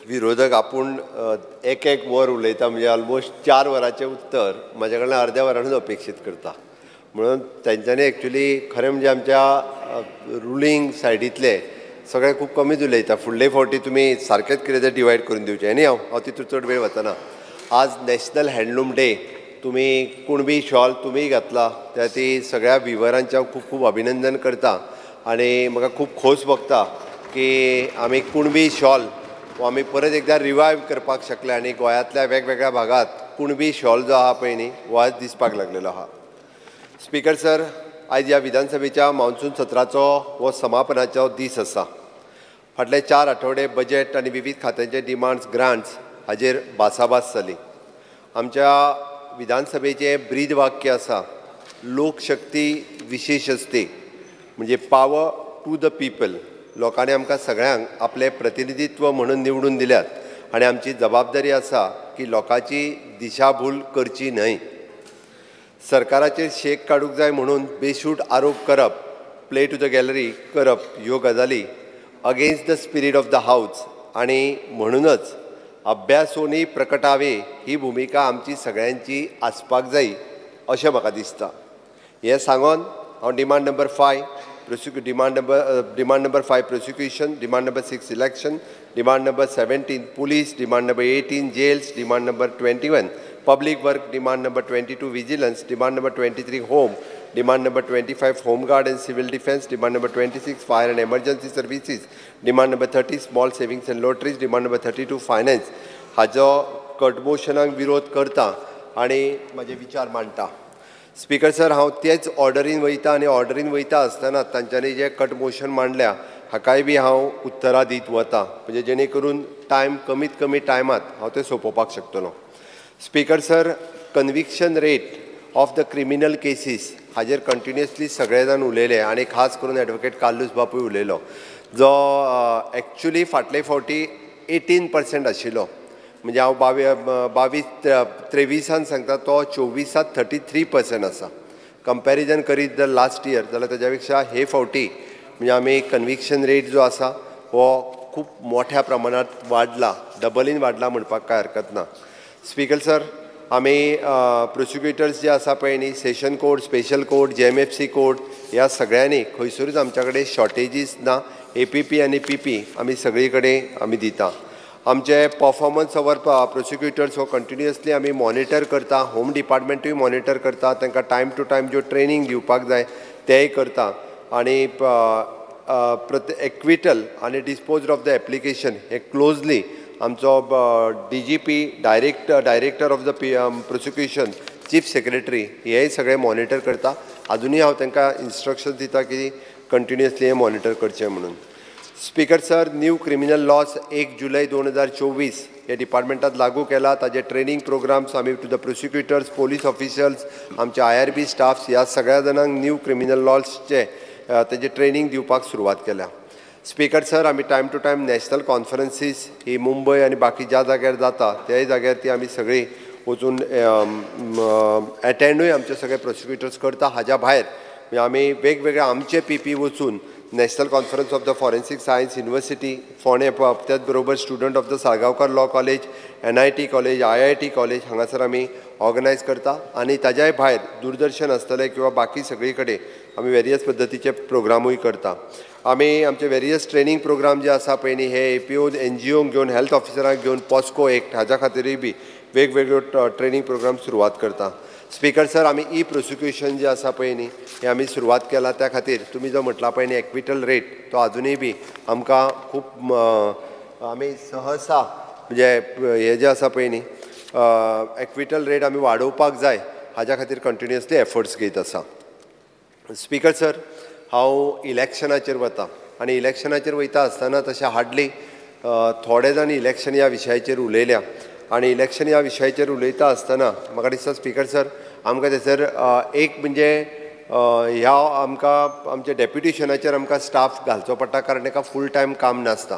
विरोधक आपूण एक एक वर उलयता, म्हणजे ऑलमोस्ट 4 वरांचें उत्तर म्हाज्या कडल्यान अर्द्या वरानूच अपेक्षीत करता. म्हणून तेंच्यांनी एक्चुली खरें म्हणजे आमच्या रुलींग सायडींतले सगळे खूब कमीच उलयता. फुडले फावटी तुमी सारकेंच कितें तें डिवायड करून दिवचें. आनी हांव तितून चड वेळ वचना. आज नॅशनल हँडलूम डे, तुमी कुणबी शॉल तुमी घातला त्या ती सगळ्या विवरांचें हांव खूब खूब अभिनंदन करता आनी म्हाका खूब खोस भोगता की आमी कुणबी शॉल हो आमी परत एकदां रिवायव करपाक शकले आनी गोंयांतल्या वेगवेगळ्या भागांत कुणबी शॉल जो आहा पळय न्ही हो आज दिसपाक लागलेलो आहा. स्पीकर सर, आयज ह्या विधानसभेच्या मान्सून सत्राचो हो समापनाचो दीस आसा. फाटले 4 आठवडे बजेट आनी विविध खात्यांचे डिमांड्स, ग्रांट्स हाजेर भासाभास जाली. आमच्या विधानसभेचें ब्रीद वाक्य आसा, लोकशक्ती विशेश असते, म्हणजे पावर टू the people. लोकांनी आमकां सगळ्यांक आपलें प्रतिनिधित्व म्हणून निवडून दिल्यात आनी आमची जबाबदारी आसा की लोकांची दिशाभूल करची न्हय. सरकाराचेर शेक काडूंक जाय म्हणून बेशूट आरोप करप, प्ले टू the gallery करप ह्यो गजाली against the spirit of the house आनी म्हणूनच अभ्यासोनी प्रकटावे ही भुमिका आमची सगळ्यांची आसपाक जाय अशें म्हाका दिसता. हें सांगून हांव demand number 5 demand number 5 prosecution, demand number 6 election, demand number 17 police, demand number 18 jails, demand number 21 public work, demand number 22 vigilance, demand number 23 home, demand number 25 home guard and civil defence, demand number 26 fire and emergency services, demand number 30 small savings and lotteries, demand number 32 finance हाजो कटमोशनाक विरोध करता आनी म्हाजे विचार मांडटा. Speaker sir, हांव तेच ऑर्डरीन वयता आनी ऑर्डरीन वयता आसतना तांच्यांनी जे कट मोशन मांडल्या हाकाय बी हांव उत्तरां दीत वता, म्हणजे जेणे करून टायम कमीत कमी टायमांत हांव तें सोंपोवपाक शकतलो. Speaker sir, conviction rate of the criminal cases हाजेर कंटिन्युअसली सगळे जाण उलयले आनी खास करून एडवोकेट कार्लूस बापूय उलयलो, जो एक्चुली फाटले फावटी 18% आशिल्लो, म्हणजे हांव 22-23 सांगता तो 24 33% आसा. कंपॅरिजन करीत जर लास्ट इयर जाल्यार ताज्या पेक्षा हे फावटी म्हणजे आमी कन्विक्शन रेट जो आसा हो खूब मोठ्या प्रमाणात वाडला, डबलीन वाडला म्हणपाक कांय हरकत ना. स्पीकर सर, आमी प्रोसिक्युटर्स जे आसा पळय न्ही, session court, special court, JMFC court ह्या सगळ्यांनी खंयसरूच आमच्या कडेन शॉर्टेजीस ना. APP आनी PP आमी सगळी कडेन आमी दिता. आमचे पर्फॉर्मन्स our prosecutors हो कंटिन्युअसली आमी मॉनिटर करता, होम डिपार्टमेंटूय मॉनिटर करता, तांकां टायम टू टायम ज्यो ट्रेनींग दिवपाक जाय तेंय करता आनी एक्विटल आनी dispose of the application hey closely आमचो DGP, director of the prosecution, chief secretary हेय सगळे मॉनिटर करता. आजुनूय हांव तांकां इन्स्ट्रक्शन दिता की कंटिन्युअसली हें मॉनिटर करचें म्हणून. Speaker sir, new criminal laws 1 जुलय 2024 हे डिपार्टमेंटात लागू केला. ताजे ट्रेनींग प्रोग्राम्स आमी to the prosecutors, police officials, आमचे IRB staffs ह्या सगळ्या जाणांक न्यू क्रिमिनल लॉजचे ताजें ट्रेनींग दिवपाक सुरवात केल्या. स्पीकर सर, आमी time to time national conferences ही मुंबय आनी बाकी ज्या जाग्यार जाता त्याय जाग्यार ती आमी सगळीं वचून एटेंडूय आमचे सगळे प्रोसिक्युटर्स करता. हाज्या भायर म्हणजे आमी वेगवेगळे आमचे PP वचून national conference of the forensic science university फोंडें, त्याच बरोबर student of the Salgaocar law college, NIT college, IIT college हांगासर आमी ऑर्गनायज करता आनी ताज्याय भायर दूरदर्शन आसतलें किंवा बाकी सगळी कडेन आमी वेरियस पद्दतीचे प्रोग्रामूय करता. आमी आमचे वेरियस ट्रेनींग प्रोग्राम जे आसा पळय न्ही, हे APO, NGOंक घेवन, हेल्थ ऑफिसरांक घेवन, पॉस्को एक्ट हाज्या खातीरूय बी वेगवेगळ्यो ट्रेनींग प्रोग्राम सुरवात करता. स्पीकर सर, आमी ई प्रोसिक्युशन जे आसा पळय न्ही हें आमी सुरवात केला. त्या खातीर तुमी जो म्हटला पळय न्ही एक्विटल रेट तो आजुनूय बी आमकां खूब आमी सहसा म्हणजे हे जे आसा पळय न्ही एक्विटल रेट आमी वाडोवपाक जाय हाज्या खातीर कंटिन्युअसली एफर्ट्स घेत आसा. स्पीकर सर, हांव इलेक्शनाचेर वता आनी इलेक्शनाचेर वयता आसतना तशें हार्डली थोडे जाण इलेक्शन ह्या विशयाचेर उलयल्या आनी इलेक्शन ह्या विशयाचेर उलयता आसतना म्हाका दिसता स्पीकर सर आमकां थंयसर एक म्हणजे ह्या आमकां आमच्या डेप्युटेशनाचेर आमकां स्टाफ घालचो पडटा, कारण तांकां फूल टायम काम नासता.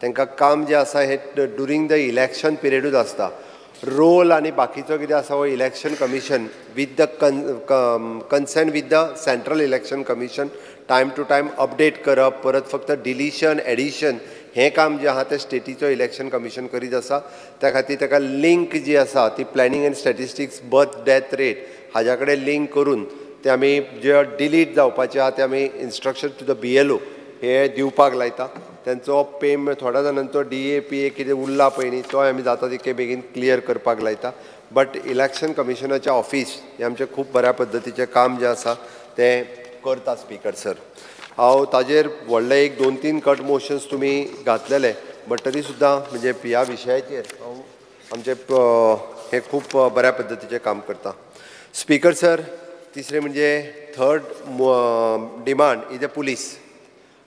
तांकां काम जें आसा हें ड्युरींग the election पिरियडूच आसता. रोल आनी बाकीचो कितें आसा हो election commission with the concern with the central election commission time to time update करप, परत फक्त डिलीशन एडिशन हें काम जें आहा तें स्टेटीचो इलेक्शन कमिशन करीत आसा. त्या खातीर ताका लिंक जी आसा ती planning and statistics birth death rate हाज्या कडेन लिंक करून ते आमी जे डिलीट जावपाचे आहा ते आमी instruction to the BLO हे दिवपाक लायता. तेंचो पेमेंट थोड्या जाणांचो DA PA कितें उरला पळय न्ही तोय आमी जाता तितके बेगीन क्लियर करपाक लायता. बट इलेक्शन कमिशनाचें ऑफिस हें आमचें खूब बऱ्या पद्दतीचें काम जें आसा तें करता स्पीकर सर. हांव ताजेर व्हडले एक 2-3 कट मोशन्स तुमी घातलेले, बट तरी सुद्दां म्हणजे ह्या विशयाचेर हांव आमचें हें खूब बऱ्या पद्दतीचें काम करता. स्पीकर सर, तिसरें म्हणजे third demand is a police.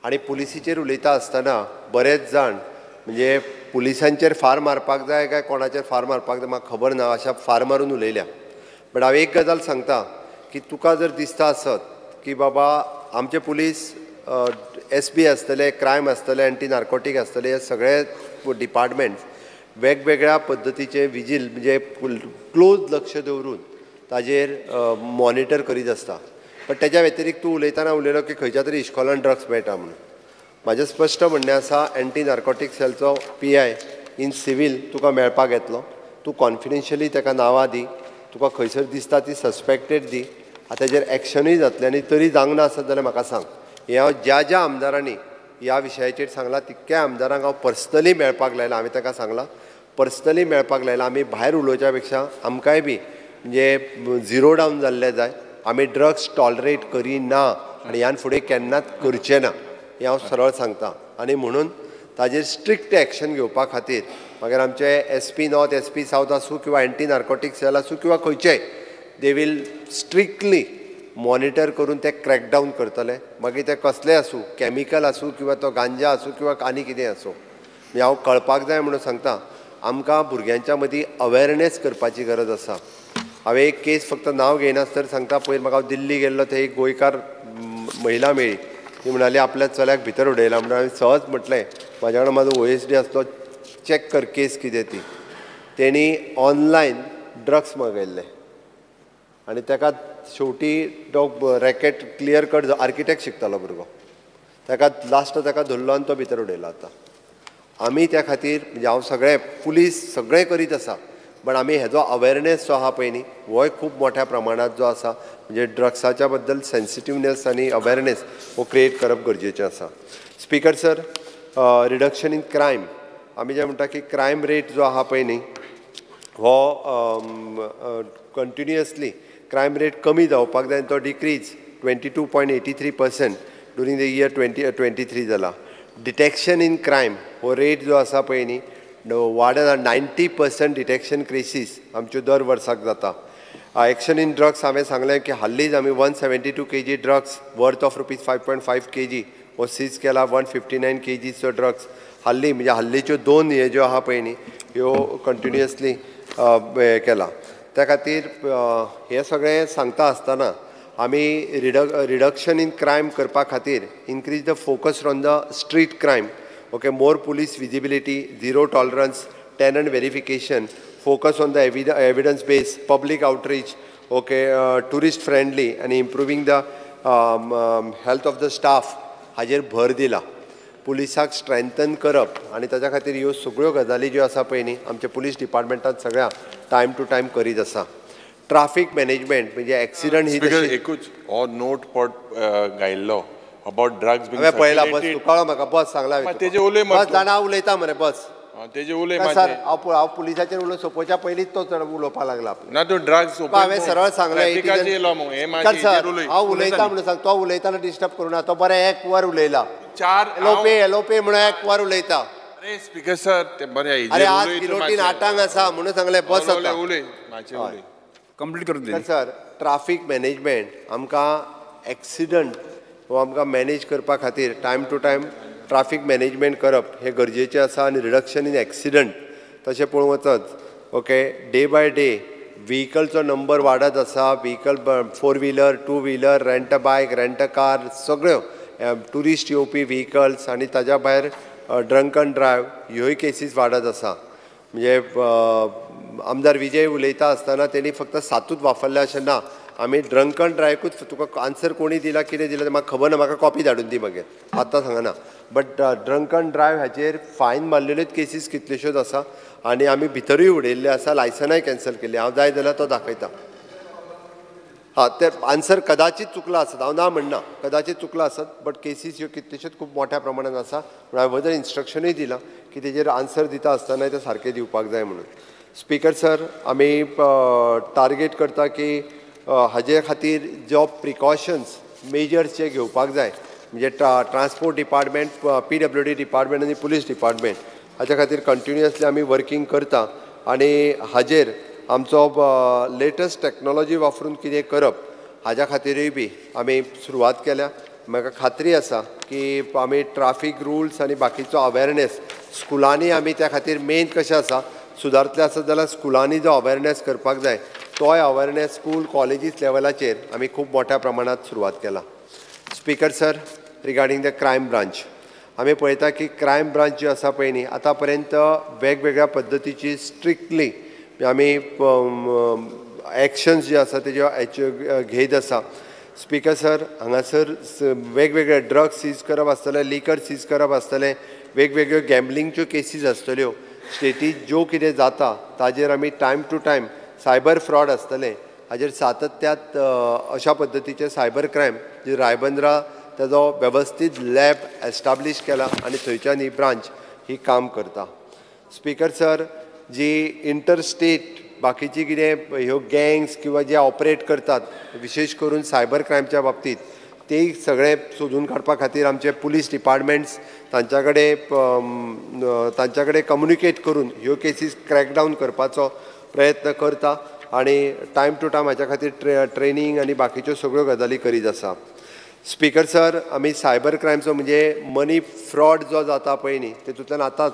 आनी पुलिसीचेर उलयता आसतना बरेच जाण म्हणजे पुलिसांचेर फार मारपाक जाय काय कोणाचेर फार मारपाक जाय म्हाका खबर ना अशा फार मारून उलयल्या. बट हांव एक गजाल सांगता की तुका जर दिसता आसत की बाबा आमचे पुलीस SB आसतले, क्रायम आसतले, एंटी नार्कोटीक आसतले, हे सगळे डिपार्टमेंट्स वेगवेगळ्या पद्दतीचे विजील म्हणजे क्लोज लक्ष दवरून ताजेर मॉनिटर करीत आसता. बट तेज्या व्यतिरिक्त तूं उलयतना उलयलो की खंयच्या तरी इश्कोलान ड्रग्स मेळटा म्हणून. म्हाजें स्पश्ट म्हणणें आसा, एंटी नार्कोटीक सेलचो PI in civil तुका मेळपाक येतलो. तूं कॉन्फिडेन्शियली ताका नांवां दी, तुका खंयसर दिसता ती सस्पेक्टेड दी, आतां तेजेर एक्शनूय जातलें. आनी तरी जावंक ना आसत जाल्यार म्हाका सांग. हें हांव ज्या ज्या आमदारांनी ह्या विशयाचेर सांगलां तितक्या आमदारांक हांव पर्सनली मेळपाक लायलां. हांवें ताका सांगलां पर्सनली मेळपाक लायलां. आमी भायर उलोवच्या पेक्षा आमकांय बी म्हणजे झिरो डावन जाल्लें जाय. आमी ड्रग्स टॉलरेट करिना आनी ह्यान फुडें केन्नाच करचें ना हें हांव सरळ सांगता. आनी म्हणून ताजेर स्ट्रिक्ट एक्शन घेवपा खातीर मागीर आमचे SP north, SP south आसूं किंवा एंटी नार्कोटीक सेल आसूं किंवा खंयचेय, they will strictly monitor करून ते क्रॅकडावन करतले. मागीर ते कसले आसूं, कॅमिकल आसूं किंवा तो गांजा आसूं किंवा आनी कितें आसूं. म्हणजे हांव कळपाक जाय म्हणून सांगता, आमकां भुरग्यांच्या मदीं अवेरनेस करपाची गरज आसा. हांवें एक केस फक्त नांव घेयनासतना सांगता, पयर म्हाका हांव दिल्ली गेल्लो थंय एक गोंयकार महिला मेळ्ळी. ती म्हणाली आपल्या चल्याक भितर उडयला म्हणून. हांवें सहज म्हटलें म्हाज्या वांगडा म्हाजो OSD आसलो, चॅक कर केस कितें ती. तेणी ऑनलायन ड्रग्स मागयल्ले आनी ताका शेवटी तो रॅकेट क्लियर कट आर्किटेक्ट शिकतालो भुरगो, ताका लास्ट ताका धरलो आनी तो भितर उडयलो. आतां आमी त्या खातीर म्हणजे हांव सगळें पुलीस सगळें करीत आसा, बट आमी हेजो अवेरनेस जो आहा पळय न्ही होय खूब मोठ्या प्रमाणांत जो आसा म्हणजे ड्रग्साच्या बद्दल सेन्सिटिवनेस आनी अवेरनेस हो क्रिएट करप गरजेचें आसा. Speaker sir, reduction in crime, आमी जें म्हणटा की क्रायम रेट जो आहा पळय न्ही हो कंटिन्युअसली क्रायम रेट कमी जावपाक जाय आनी तो डिक्रीज 22.83% ड्युरींग the year 2023 जाला. डिटेक्शन इन क्रायम हो रेट जो आसा पळय न्ही वाडत 90% डिटेक्शन केसीस आमच्यो दर वर्साक जाता. एक्शन इन ड्रग्स हांवें सांगलें की हाल्लीच आमी 172 kg drugs worth of rupees 5.5 kg हो सीज केला. 159 kgचो ड्रग्स हाल्ली म्हणजे हाल्लीच्यो दोन हे ज्यो आहा पळय न्ही ह्यो कंटिन्युअसली केला. त्या खातीर हें सगळें सांगता आसतना आमी रिडक्शन इन क्रायम करपा खातीर increase the focus on the street crime, okay, more police visibility, zero tolerance, tenant verification, focus on the evidence base, public outreach, okay, tourist friendly आनी improving the health of the staff हाजेर भर दिला. पुलिसाक strengthen करप आनी ताच्या खातीर ह्यो सगळ्यो गजाली ज्यो आसा पळय न्ही आमच्या पुलीस डिपार्टमेंटान सगळ्या टायम टू टायम करीत आसा. ट्राफीक मॅनेजमेंट म्हणजे एक्सिडंट ही एकूच हो नोट पट घायल्लो अबाउट ड्रग्स हांवें पळयला, बस तूं कळ्ळो म्हाका, बस सांगला तेजे उलय, बस जाणा उलयता मरे बस तेजे उलय. सर हांव पुलिसाचेर उलोवं सोंपोवच्या पयलींच तो चड उलोवपाक लागला. ना तूं ड्रग्स हांवें सरळ सांगलें सर, हांव उलयता म्हणून सांग, तो उलयतना डिस्टर्ब करूं ना. तो बरें एक वर उलयला, चार एलओपी म्हणून एक वर उलयता. अरे स्पीकर सर ते बरें, अरे आज गिलोटीन 8 आसा म्हणून सांगलें, बस उलय मातशें उलय कंप्लीट करून दी. सर ट्राफीक मॅनेजमेंट आमकां एक्सिडंट हो आमकां मॅनेज करपा खातीर time to time traffic management करप हें गरजेचें आसा आनी रिडक्शन इन एक्सिडंट तशें पळोवंक वचत ओके डे बाय डे व्हिकलचो नंबर वाडत आसा. Vehicle 4 wheeler, 2 wheeler, rent a bike, rent a car, सगळ्यो ट्युरिस्ट येवपी व्हिकल्स आनी ताज्या भायर ड्रंकन ड्रायव्ह ह्योय केसीस वाडत आसा. म्हणजे आमदार विजय उलयता आसतना तेणी फक्त 7 वापरले अशें ना, आमी ड्रंकन ड्रायव्हकूच तुका आन्सर कोणी दिला कितें दिला तें म्हाका खबर ना, म्हाका कॉपी धाडून दी मागीर, आतां सांगना. बट ड्रंकन ड्रायव्ह हाचेर फायन मारलेल्योच केसीस कितल्योश्योच आसा आनी आमी भितरूय उडयल्ले आसा, लायसनाय कॅन्सल केल्ली. हांव जाय जाल्यार तो दाखयता. हां, ते आन्सर कदाचीत चुकला आसत, हांव ना म्हणना, कदाचीत चुकला आसत, बट केसीस ह्यो कितल्योश्योच खूब मोठ्या प्रमाणान आसा. पूण हांवें वजन इन्स्ट्रक्शनूय दिलां की तेजेर आन्सर दिता आसतना तें सारकें दिवपाक जाय म्हणून. स्पीकर सर, आमी टार्गेट करता की हाजे खातीर जो प्रिकॉशन्स मेजर्स जे घेवपाक जाय म्हणजे transport department, PWD department आनी पुलीस डिपार्टमेंट हाच्या खातीर कंटिन्युअसली आमी वर्कींग करता आनी हाजेर आमचो लेटस्ट टॅक्नोलॉजी वापरून कितें करप हाज्या खातीरूय बी आमी सुरवात केल्या. म्हाका खात्री आसा की आमी ट्राफीक रुल्स आनी बाकीचो अवेरनेस स्कुलांनी आमी त्या खातीर मेन कशें आसा सुदारतले आसत जाल्यार स्कुलांनी जो अवेरनेस करपाक जाय तोय अवेरनेस स्कूल कॉलेजीस लेवलाचेर आमी खूब मोठ्या प्रमाणांत सुरवात केला. Speaker sir, regarding the crime branch, आमी पळयता की क्रायम ब्रांच जी आसा पळय न्ही आतां पर्यंत वेगवेगळ्या पद्दतीची स्ट्रिक्टली आमी एक्शन्स जे आसा तेज्यो घेयत आसा. स्पीकर सर, हांगासर वेगवेगळे ड्रग्स सीज करप आसतलें, लिकर सीज करप आसतलें, वेगवेगळ्यो गॅम्बलिंगच्यो केसीस आसतल्यो, स्टेटीत ज्यो कितें जाता ताजेर आमी time to time cyber fraud आसतलें हाजेर सातत्यात अशा पद्दतीचे सायबर क्रायम जे रायबंद्रा ताजो वेवस्थीत लॅब एस्टाब्लीश केला आनी थंयच्यान ही ब्रांच ही काम करता. स्पीकर सर, जी इंटरस्टेट बाकीची कितें ह्यो गँग्स किंवा जे ऑपरेट करतात विशेष करून सायबर क्रायमच्या बाबतीत ते सगळें सोदून काडपा खातीर आमचे पुलीस डिपार्टमेंट्स तांच्या कडेन कम्युनिकेट करून ह्यो केसीस क्रॅकडावन करपाचो प्रयत्न करता आनी टायम टू टायम हाच्या खातीर ट्रेनींग आनी बाकीच्यो सगळ्यो गजाली करीत आसा. स्पीकर सर, आमी सायबर क्रायमचो म्हणजे मनी फ्रॉड जो जाता पळय न्ही तेतूंतल्यान आतांच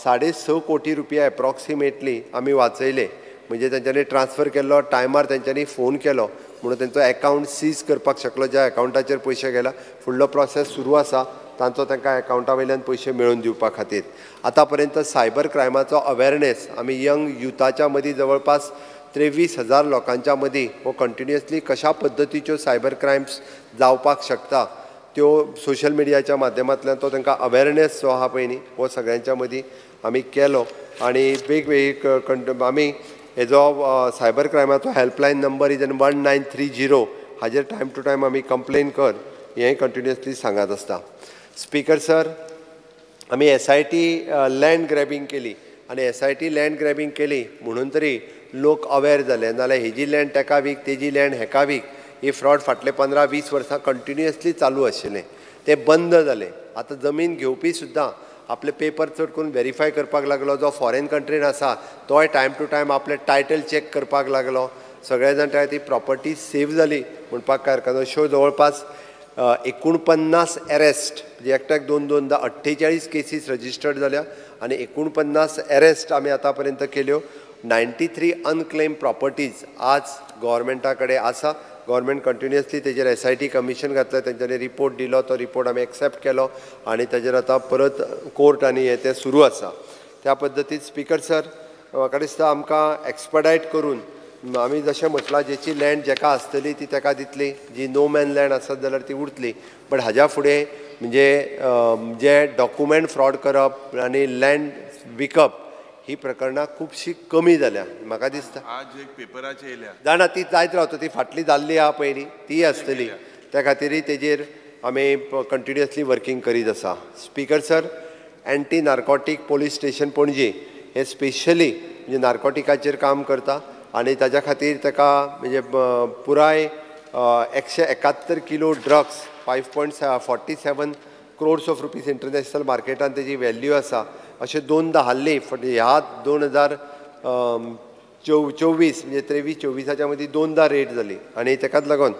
6.5 कोटी रुपया एप्रॉक्सिमेटली आमी वाचयले. म्हणजे तेंच्यांनी ट्रान्सफर केल्लो टायमार तेंच्यांनी फोन केलो म्हणून तेंचो एकावंट सीज करपाक शकलो, ज्या एकावंटाचेर पयशे गेला. फुडलो प्रोसेस सुरू आसा तांचो तांकां एकावंटा वयल्यान पयशे मेळोवन दिवपा खातीर. आतां पर्यंत सायबर क्रायमाचो अवेरनेस आमी यंग युथाच्या मदीं जवळपास 23,000 लोकांच्या मदीं हो कंटिन्युअसली कशा पद्दतीच्यो सायबर क्रायम्स जावपाक शकता त्यो सोशल मिडियाच्या माध्यमांतल्यान तो तांकां अवेरनेस जो आहा पळय न्ही हो सगळ्यांच्या मदीं आमी केलो आनी वेगवेगळी आमी हेजो सायबर क्रायमाचो हेल्पलायन नंबर is 1930 हाजेर टायम टू टायम आमी कंप्लेन कर हें कंटिन्युअसली सांगत आसता. स्पीकर सर, आमी SIT land grabbing केली आनी SIT land grabbing केली म्हणून तरी लोक अवेर जाले, नाजाल्यार हेजी लँड तेका वीक तेजी लँड हेका वीक ही फ्रॉड फाटले 15-20 वर्सां कंटिन्युअसली चालू आशिल्लें, तें बंद जालें. आतां जमीन घेवपी सुद्दां आपले पेपर चड करून वेरीफाय करपाक लागलो, जो फॉरेन कंट्रीन आसा तोय टायम टू टायम आपले टायटल चॅक करपाक लागलो. सगळे जाण त्या ती प्रॉपर्टी सेव जाली म्हणपाक काय हरकत ना. अश्यो जवळपास 49 एरेस्ट म्हणजे एकट्याक 2-2 48 केसीस रजिस्टर्ड जाल्या आनी 49 एरेस्ट आमी आतां पर्यंत केल्यो. 93 अनक्लेम प्रॉपर्टीज आज गव्हर्मेंटा कडेन आसा. गव्हर्मेंट कंटिन्युअसली तेजेर SIT commission घातलें, तेंच्यांनी रिपोर्ट दिलो, तो रिपोर्ट आमी एक्सेप्ट केलो आनी तेजेर आतां परत कोर्ट आनी हें तें सुरू आसा. त्या पद्दतीन स्पीकर सर, म्हाका दिसता आमकां एक्सपडायट करून आमी जशें म्हटलां जेची लँड जेका आसतली ती तेका दितली, जी नो मॅन लँड आसत जाल्यार ती उरतली. बट हाज्या फुडें म्हणजे जे डॉक्युमेंट फ्रॉड करप आनी लँड विकप ही प्रकरणां खुबशीं कमी जाल्या म्हाका दिसता. आज एक पेपराचेर येयल्या जाणा ती जायत रावता, ती फाटली जाल्ली आहा पयलीं ती आसतली, त्या खातीरय तेजेर आमी कंटिन्युअसली वर्कींग करीत आसा. Speaker sir, anti narcotic police station Panaji हे स्पेशली म्हणजे नार्कोटिकाचेर काम करता आनी ताज्या खातीर ताका म्हणजे पुराय 171 kilo drugs 5.47 crores of rupees international मार्केटान तेजी व्हॅल्यू आसा. अशें दोनदां हाल्ली ह्या 2024 म्हणजे 23-24 मदीं दोनदां रेट जाली आनी ताकाच लागून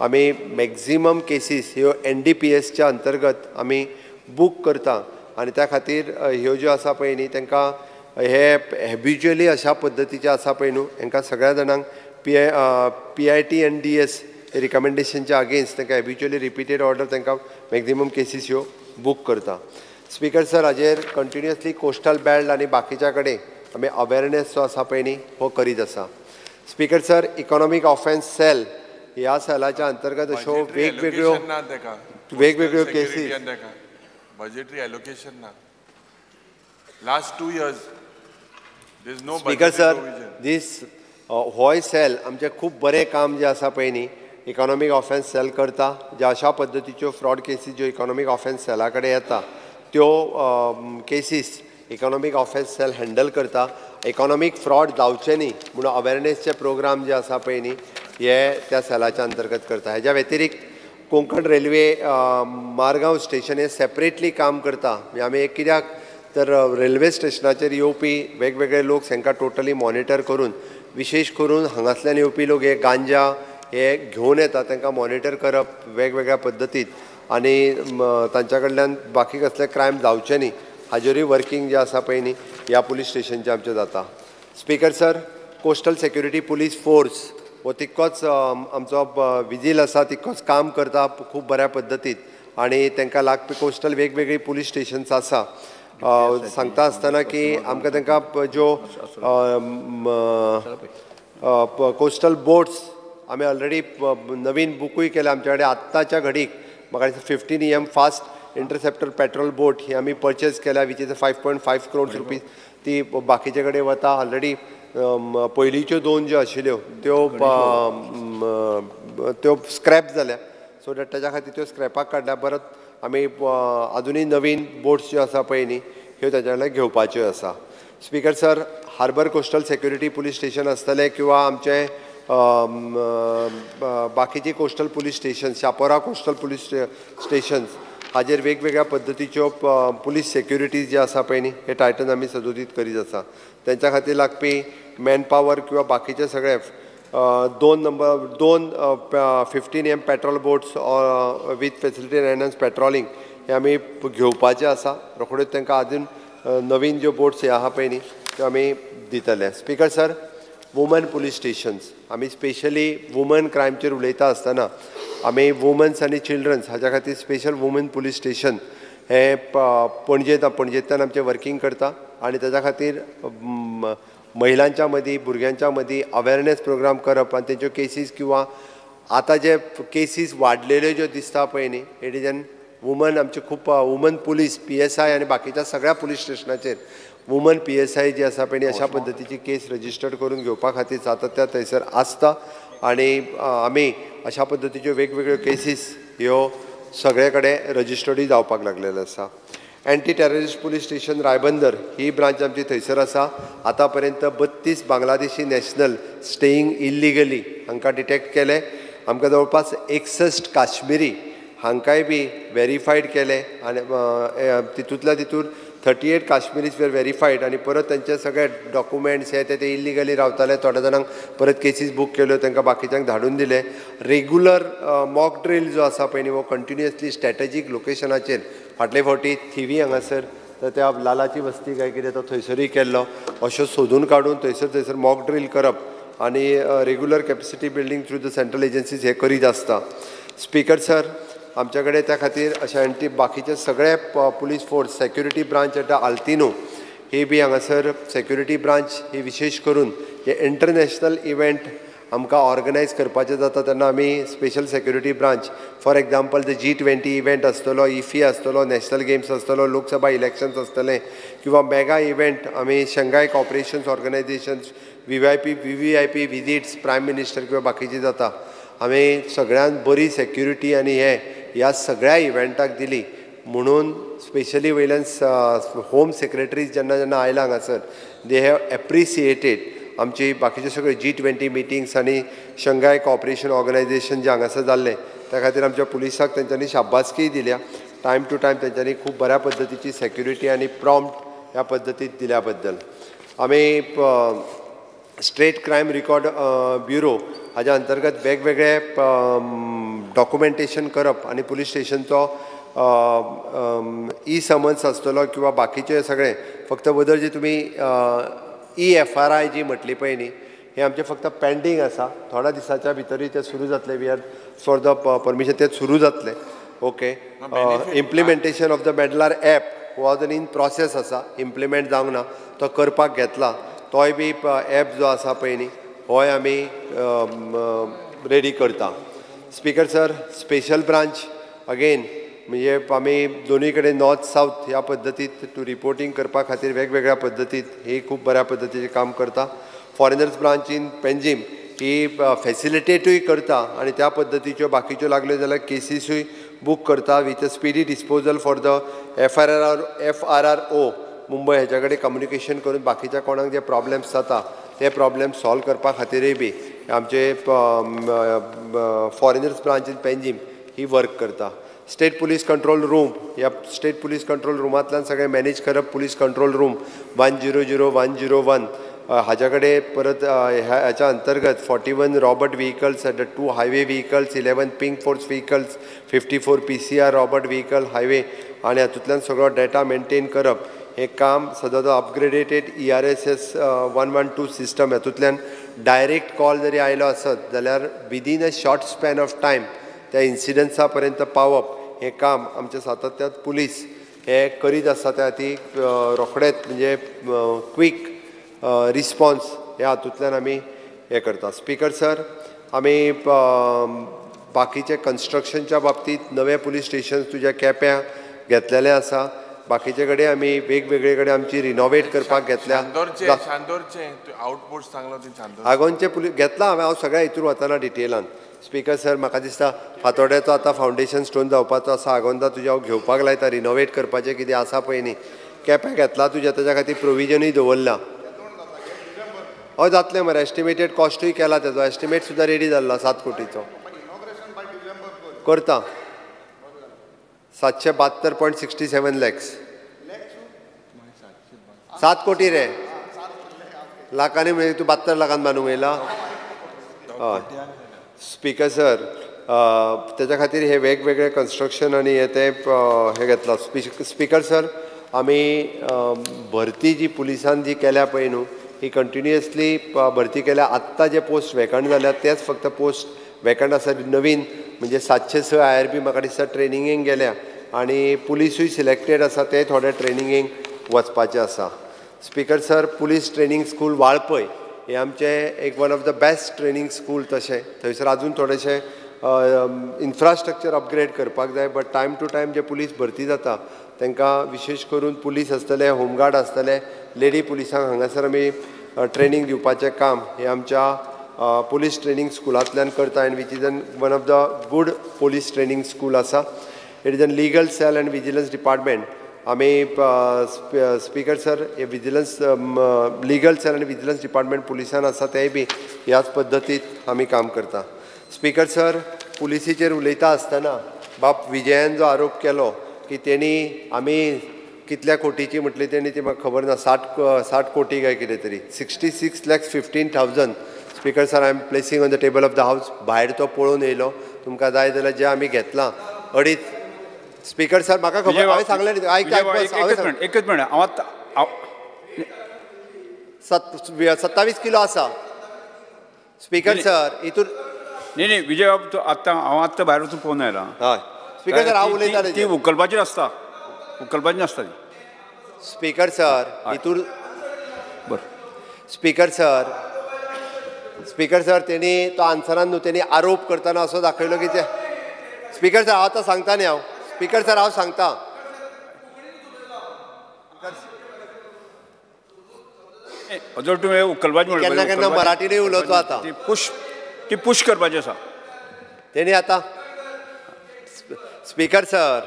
आमी मॅक्झिमम केसीस ह्यो NDPSच्या अंतर्गत आमी बूक करता आनी त्या खातीर ह्यो ज्यो आसा पळय न्ही तांकां हे हॅबिच्युअली अशा पद्दतीचे आसा पळय न्हू हांकां सगळ्या जाणांक PIT NDS रिकमेंडेशनच्या अगेन्स्ट तांकां हॅबिच्युअली रिपीटेड ऑर्डर तांकां मॅक्झिमम केसीस ह्यो बूक करता. स्पीकर सर, हाजेर कंटिन्युअसली कोस्टल बेल्ट आनी बाकीच्या कडेन आमी अवेरनेस जो आसा पळय न्ही हो करीत आसा. Speaker sir, economic offence cell ह्या सेलाच्या अंतर्गत अश्यो वेगवेगळ्यो केसीस Budgetary allocation ना. Last 2 years there is no speaker sir. This होय सेल आमचें खूब बरें काम जें आसा पळय न्ही, इकॉनॉमीक ऑफेन्स सेल करता. ज्या अशा पद्दतीच्यो फ्रॉड केसीस ज्यो इकॉनॉमीक ऑफेन्स सेला कडेन येता त्यो cases economic offence cell handle करता. इकॉनॉमीक फ्रॉड जावचे न्ही म्हणून अवेरनेसचे प्रोग्राम जे आसा पळय न्ही हे त्या सेलाच्या अंतर्गत करता. हेज्या व्यतिरिक्त कोंकण रेल्वे मारगांव स्टेशन हे सेपरेटली काम करता. म्हणजे आमी एक कित्याक तर रेल्वे स्टेशनाचेर येवपी वेगवेगळे लोक तांकां टोटली मॉनिटर करून, विशेश करून हांगासल्यान येवपी लोक हे गांजा हे घेवन येता, तांकां मॉनिटर करप वेगवेगळ्या पद्दतीत आनी तांच्या कडल्यान बाकी कसले क्रायम जावचे न्ही हाजेरूय वर्किंग जें आसा पळय न्ही ह्या पुलीस स्टेशनचें आमचें जाता. Speaker sir, coastal security police force हो तितकोच आमचो विजील आसा, तितकोच काम करता खूब बऱ्या पद्दतीत आनी तांकां लागपी कोस्टल वेगवेगळी पुलीस स्टेशन्स आसा. सांगता आसतना की आमकां तांकां ज्यो कोस्टल बोट्स आमी ऑलरेडी नवीन बुकूय केल्या. आमच्या कडेन आत्ताच्या घडीक म्हाका दिसता 15 EM fast interceptor patrol boat ही आमी पर्चेज केल्या, which is 5.5 crore rupees. ती बाकीचे कडेन वता. ऑलरेडी पयलींच्यो 2 ज्यो आशिल्ल्यो त्यो त्यो स्क्रॅप जाल्या, सो that ताच्या खातीर त्यो स्क्रॅपाक काडल्या. परत आमी आजुनूय नवीन बोट्स ज्यो आसा पळय न्ही ह्यो ताच्या कडल्यान घेवपाच्यो आसा. Speaker sir, harbour coastal security police station आसतलें किंवा आमचें बाकीची coastal police station, Chapora coastal police stations हाजेर वेगवेगळ्या पद्दतीच्यो पुलीस सेक्युरिटीज जे आसा पळय न्ही हे टायटन आमी सदोदीत करीत आसा. तेंच्या खातीर लागपी मॅन पावर किंवा बाकीचे सगळे 2 15 M patrol boats with facility enhance patrolling हे आमी घेवपाचे आसा. रोखड्योच तांकां आजून नवीन ज्यो बोट्स हे आहा पळय न्ही त्यो आमी दितले. Speaker sir, woman police stations आमी स्पेशली वुमन क्रायमचेर उलयता आसतना आमी वुमन्स आनी चिल्ड्रन्स हाज्या खातीर स्पेशल वुमन पुलीस स्टेशन हें पणजेंतल्यान आमचें वर्किंग करता आनी ताच्या खातीर महिलांच्या मदीं भुरग्यांच्या मदीं अवेरनेस प्रोग्राम करप आनी तेंच्यो केसीस किंवा आतां जे केसीस वाडलेल्यो ज्यो दिसता पळय न्ही it is an woman आमचे खूब वुमन पुलीस PSI आनी बाकीच्या सगळ्या पुलीस स्टेशनाचेर वुमन PSI जी आसा पळय न्ही अशा पद्दतीची केस रजिस्टर्ड करून घेवपा खातीर सातत्या थंयसर आसता आनी आमी अशा पद्दतीच्यो वेगवेगळ्यो केसीस ह्यो सगळे कडेन रजिस्टर्डूय जावपाक लागलेल्यो आसा. Anti terrorist police station Ribandar ही ब्रांच आमची थंयसर आसा. आतां पर्यंत 32 बांगलादेशी नॅशनल स्टेईंग इल्लिगली हांकां डिटेक्ट केले. आमकां जवळपास 61 काश्मिरी हांकांय बी वेरीफायड केले आनी तितूंतल्या तितूर 38 काश्मिरीज वेर वेरीफायड आनी परत तेंचे सगळे डॉक्युमेंट्स हे ते इल्लिगली रावताले. थोड्या जाणांक परत केसीस बूक केल्यो, तांकां बाकीच्यांक धाडून दिले. रेगुलर मॉक ड्रील जो आसा पळय न्ही हो कंटिन्युअसली स्ट्रॅटेजीक लोकेशनाचेर फाटले फावटी थिवी हांगासर तर त्या लालाची वस्ती काय कितें तो थंयसरूय केल्लो, अश्यो सोदून काडून थंयसर थंयसर मॉक ड्रील करप आनी regular capacity building through the central agencies हे करीत आसता. स्पीकर सर, आमच्या कडेन त्या खातीर अशें एंटी बाकीचे सगळे पुलीस फोर्स सेक्युरिटी ब्रांच येता आल्तिनो ही बी हांगासर सेक्युरिटी ब्रांच ही विशेश करून हे इंटरनॅशनल इव्हेंट आमकां ऑर्गनायज करपाचें जाता तेन्ना आमी special security branch, for example the G20 event आसतलो, इफी आसतलो, नॅशनल गेम्स आसतलो, लोकसभा इलेक्शन्स आसतलें किंवा मेगा इव्हेंट आमी Shanghai cooperations organisations VVIP VVIP visits prime minister किंवा बाकीची जाता, आमी सगळ्यांत बरी सेक्युरिटी आनी हे ह्या सगळ्या इव्हेंटाक दिली म्हणून स्पेशली वयल्यान होम सेक्रेटरीज जेन्ना जेन्ना आयला हांगासर they have appreciated आमची बाकीचे सगळे G20 meetings आनी शंघाय कॉपरेशन ऑर्गनायझेशन जे हांगासर जाल्लें त्या खातीर आमच्या पुलिसाक तेंच्यांनी शाबासकीय दिल्या. टायम टू टायम तेंच्यांनी खूब बऱ्या पद्दतीची सेक्युरिटी आनी प्रॉम्प्ट ह्या पद्दतीत दिल्या बद्दल. आमी स्टेट क्रायम रिकॉर्ड ब्युरो हाज्या अंतर्गत वेगवेगळे डॉक्युमेंटेशन करप आनी पुलीस स्टेशनचो ई समन्स आसतलो किंवा बाकीचे सगळे फक्त बदल जे तुमी EFRI जी म्हटली पळय न्ही हे आमचें फक्त पेंडींग आसा. थोड्या दिसाच्या भितरूय तें सुरू जातलें. We are for the permission तें सुरू जातलें. Okay, implementation of the meddler app हो अजून इन प्रोसेस आसा, इम्प्लिमेंट जावंक ना, तो करपाक घेतला. तोय बी एप जो आसा पळय न्ही होय आमी रेडी करता. Speaker sir, special branch again म्हणजे आमी दोनूय कडेन नॉर्थ सावथ ह्या पद्दतीत टू रिपोर्टींग करपा खातीर वेगवेगळ्या पद्दतीत ही खूब बऱ्या पद्दतीचें काम करता. फॉरेनर्स ब्रांच इन पेंजीम ही फेसिलिटेटूय करता आनी त्या पद्दतीच्यो बाकीच्यो लागल्यो जाल्यार केसीसूय बूक करता with a speedy disposal for the FRRO Mumbai हेच्या कडेन कम्युनिकेशन करून बाकीच्या कोणाक जे प्रॉब्लेम्स जाता ते प्रॉब्लेम सॉल्व करपा खातीरय बी आमचे foreigners branch in Panjim he work करता. स्टेट पुलीस कंट्रोल रूम, ह्या स्टेट पुलीस कंट्रोल रुमांतल्यान सगळें मॅनेज करप. पुलीस कंट्रोल रूम 100 101 हाज्या कडेन परत ह्याच्या अंतर्गत 41 robot vehicles, 2 highway vehicles, 11 pink force vehicles, 54 PCR robot vehicle highway आनी हातूंतल्यान सगळो डेटा मेनटेन करप हें काम सदांच अपग्रेडेटेड ERSS 112 system हातूंतल्यान डायरेक्ट कॉल जरी आयलो आसत जाल्यार within a short span of time त्या इन्सिडंसा पर्यंत पावप हें काम आमच्या सातत्यात पुलीस हे करीत आसा. त्या खातीर रोखडेच म्हणजे क्वीक रिस्पॉन्स ह्या हातूंतल्यान आमी हें करता. स्पीकर सर, आमी बाकीचे कन्स्ट्रक्शनच्या बाबतींत नवे पुलीस स्टेशन तुज्या केप्यां घेतलेले आसा. बाकीचे कडेन आमी वेगवेगळे कडेन आमची रिनोवेट करपाक घेतल्या. आगोनचे पुलीस घेतला हांवें, हांव सगळ्या हितून वतना डिटेलान. स्पीकर सर, म्हाका दिसता फातोड्याचो आतां फावंडेशन स्टोन जावपाचो आसा. आगोंदा तुज्या हांव घेवपाक लायता रिनोवेट करपाचें कितें आसा पळय न्ही. केप्यां घेतला तुज्या, ताच्या खातीर प्रोविजनूय दवरलां. हय जातलें मरे, एस्टिमेटेड कॉस्टूय केला तेजो, एस्टिमेट सुद्दां रेडी जाल्लो 7 कोटीचो करता. 772.67 लॅक्स, 7 कोटी रे, लाखांनी म्हणजे तूं 72 लाखान बांदूंक येयला. हय स्पीकर सर, तेच्या खातीर हे वेगवेगळे कन्स्ट्रक्शन आनी हे ते हे घेतला. स्पीकर सर, आमी भरती जी पुलिसान जी केल्या पळय न्हू ही कंटिन्युअसली भरती केल्या. आत्तां जे पोस्ट वेकंट जाल्यात तेच फक्त पोस्ट वेकंट आसा. नवीन म्हणजे 706 IRB म्हाका दिसता ट्रेनिंगेक गेल्या आनी पुलिसूय सिलेक्टेड आसा, ते थोडे ट्रेनिंगेक वचपाचे आसा. Speaker sir, police training school Valpoi हें आमचें एक one of the best training school. तशें थंयसर आजून थोडेशें इन्फ्रास्ट्रक्चर अपग्रेड करपाक जाय, बट टायम टू टायम जे पुलीस भरती जाता तांकां विशेश करून पुलीस आसतले, होमगार्ड आसतले, लेडी पुलिसांक हांगासर आमी ट्रेनींग दिवपाचें काम हें आमच्या पुलीस ट्रेनींग स्कुलांतल्यान करता and which is an one of the good police training school आसा. It is an legal cell and vigilance department. आमी स्पीकर सर, हे विजिलन्स लिगल सेल आनी विजिलन्स डिपार्टमेंट पुलिसान आसा तेय बी ह्याच पद्दतीत आमी काम करता. स्पीकर सर, पुलिसीचेर उलयता आसतना बाब विजयान जो आरोप केलो की तेणी आमी कितल्या कोटीची म्हटली तेणी ती म्हाका खबर ना, 60 कोटी काय कितें तरी, 66,15,000. Speaker sir, I am placing on the table of the house. भायर तो पळोवन येयलो, तुमकां जाय जाल्यार जें आमी घेतलां अडीच. स्पीकर सर, म्हाका खबर, हांवें सांगलें न्ही, आयक एकच मिनट. हांव 27 किलो आसा. स्पीकर सर, हितून न्ही न्ही विजय बाब, तूं आतां हांव आत्तां भायर वचून पळोवन आयलां. हय स्पीकर सर, हांव उलयतां ती उखलपाची आसता, उखलपाची नासता ती. स्पीकर सर, हितून बरें. स्पीकर सर, स्पीकर सर, तेणी तो आन्सरान न्हू तेणी आरोप करतना असो दाखयलो की ते. स्पीकर सर, हांव आतां सांगता न्ही हांव. स्पीकर सर, हांव सांगता. जर तुवें उखलपाची म्हणलें केन्ना केन्ना मराठीनूय उलोवचो आतां. ती पुश करपाची आसा तेणी आतां. स्पीकर सर,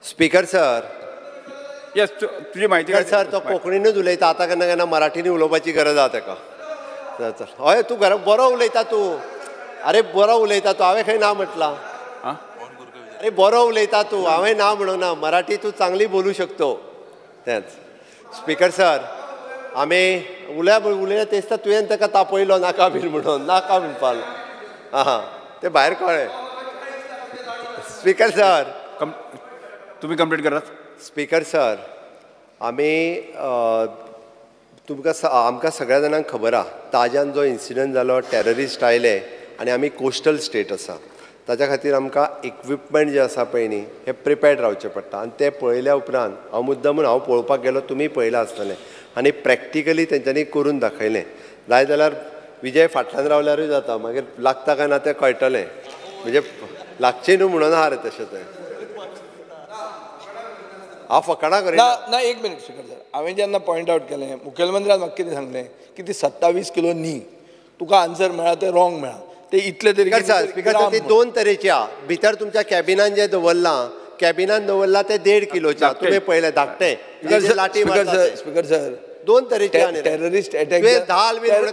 स्पीकर सर, येस, तुजी म्हायती. सर, तो कोंकणीनूच उलयता आतां, केन्ना केन्ना मराठीनूय उलोवपाची गरज आसा ताका. हय, तूं घरा बरो उलयता तूं. अरे बरो उलयता तूं, हांवें खंय ना म्हटलां. अरे बरो उलयता तूं, हांवें ना म्हणूंक ना. मराठी तूं चांगली बोलू शकतो. तेंच स्पीकर सर, आमी उलया उलयता तेच तर तुवें ताका तापयलो नाका बीन म्हणून, नाका म्हणपाक. आं, तें भायर कळ्ळें. स्पीकर सर, तुमी कंप्लीट करात. स्पीकर सर, आमी तुमकां आमकां सगळ्या जाणांक खबर आहा ताज्यान जो इन्सिडंट जालो, टेररिस्ट आयले आनी आमी कोस्टल स्टेट आसा, ताच्या खातीर आमकां इक्विपमेंट जे आसा पळय न्ही हे प्रिपेर्ड रावचें पडटा. आनी तें पळयल्या उपरांत हांव मुद्दम हांव पळोवपाक गेलो, तुमी पळयलां आसतलें आनी प्रॅक्टिकली तेंच्यांनी करून दाखयलें. जाय जाल्यार विजय फाटल्यान रावल्यारूय जाता, मागीर लागता काय ना तें कळटलें. म्हणजे लागचे न्हू म्हणून आहा रे तशें तें. हांव फकाणां करिना. ना एक मिनीट स्पीकर सर, हांवें जेन्ना पॉयंट आवट केलें मुखेलमंत्र्यान म्हाका कितें सांगलें की ती 27 किलो न्ही, तुका आन्सर मेळ्ळा तें रॉंग मेळ्ळा, ते इतले तरी. स्पीकर सर ती दोन तरेची आहा. भितर तुमच्या कॅबिनान जें दवरलां, कॅबिनान दवरलां तें 1.5 किलोचें, तुमी पळयलें धाकटें. स्पीकर सर दोन तरेचे टेररिस्ट अटॅक,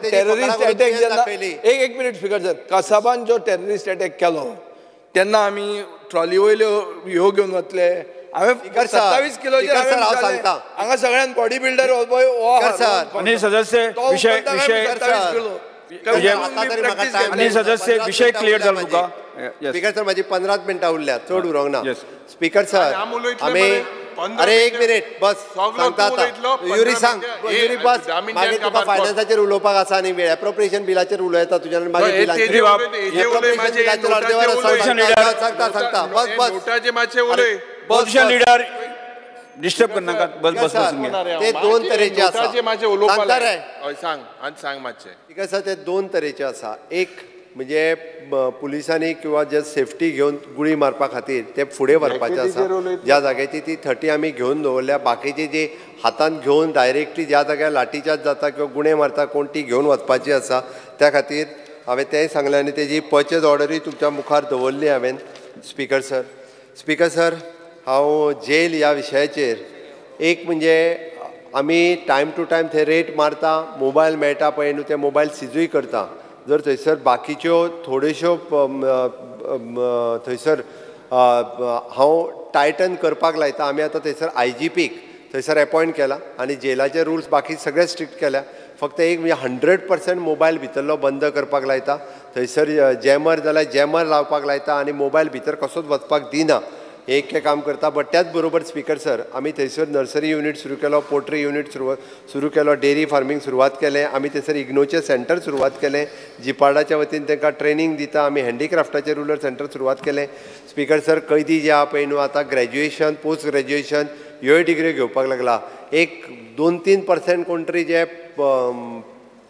टेररिस्ट अटॅक जेन्ना, एक मिनीट स्पीकर सर, कसाबान जो टेररिस्ट अटॅक केलो तेन्ना आमी ट्रॉली वयल्यो ह्यो घेवन वतले. हांवें 27 किलोचेर सांगता हांगा सगळ्यान बॉडी बिल्डर आनी सदस्य विशय आनी सदस्य विशय क्लियर जालो तुका. स्पीकर सर म्हाजी 15 मिनटां उरल्या, चड उरोंक ना. स्पीकर सर आमी, अरे एक मिनीट बस सांगता आतां. युरी सांग, युरी बस, मागीर तुका फायनान्साचेर उलोवपाक आसा आनी वेळ एप्रोप्रिएशन बिलाचेर उलयता तुज्यान मागीर बिलाचेर अर्दे वर सांगता सांगता बस बस. ऑपोजिशन लिडर डिस्टर्ब करनाका, बस बस बस. ते दोन तरेचे आसा. सांगता रे, सांग आनी सांग मातशें. स्पीकर सर ते दोन तरेचे आसा. एक म्हणजे पुलिसांनी किंवा जे सेफ्टी घेवन गुळी मारपा खातीर ते फुडें व्हरपाचें आसा. ज्या जाग्याची ती 30 आमी घेवन दवरल्या, बाकीची जी हातान घेवन डायरेक्टली ज्या जाग्यार लाठीचार्ज जाता किंवा गुणे मारता कोण ती घेवन वचपाची आसा. त्या खातीर हांवें तेंय सांगलें आनी तेजी पर्चेज ऑर्डरूय तुमच्या मुखार दवरली हांवें. स्पीकर सर, स्पीकर सर हांव जेल ह्या विशयाचेर एक म्हणजे आमी टायम टू टायम थंय रेट मारता, मोबायल मेळटा पळय न्हू, ते मोबायल सिजूय करता. जर थंयसर बाकीच्यो थोड्योश्यो थंयसर हांव टायटन करपाक लायता. आमी आतां थंयसर IGPक थंयसर एपॉयंट केला आनी जेलाचे रुल्स बाकी सगळे स्ट्रिक्ट केल्या. फक्त एक म्हणजे 100% मोबायल भितरलो बंद करपाक लायता. थंयसर जॅमर जाल्यार जॅमर लावपाक लायता आनी मोबायल भितर कसोच वचपाक दिना, एक काम करता. बट त्याच बरोबर स्पीकर सर आमी थंयसर नर्सरी युनीट सुरू केलो, पोल्ट्री युनीट सुरू केलो, डेरी फार्मींग सुरवात केलें. आमी थंयसर इग्नोचें सेंटर सुरवात केलें, जिपार्डाच्या वतीन तांकां ट्रेनींग दिता. आमी हँडीक्राफ्टाचें रुरल सेंटर सुरवात केलें. स्पीकर सर कैदी जे आहा पळय न्हू आतां ग्रॅज्युएशन, पोस्ट ग्रॅज्युएशन ह्योय डिग्री घेवपाक लागला. एक 2-3% कोण तरी जे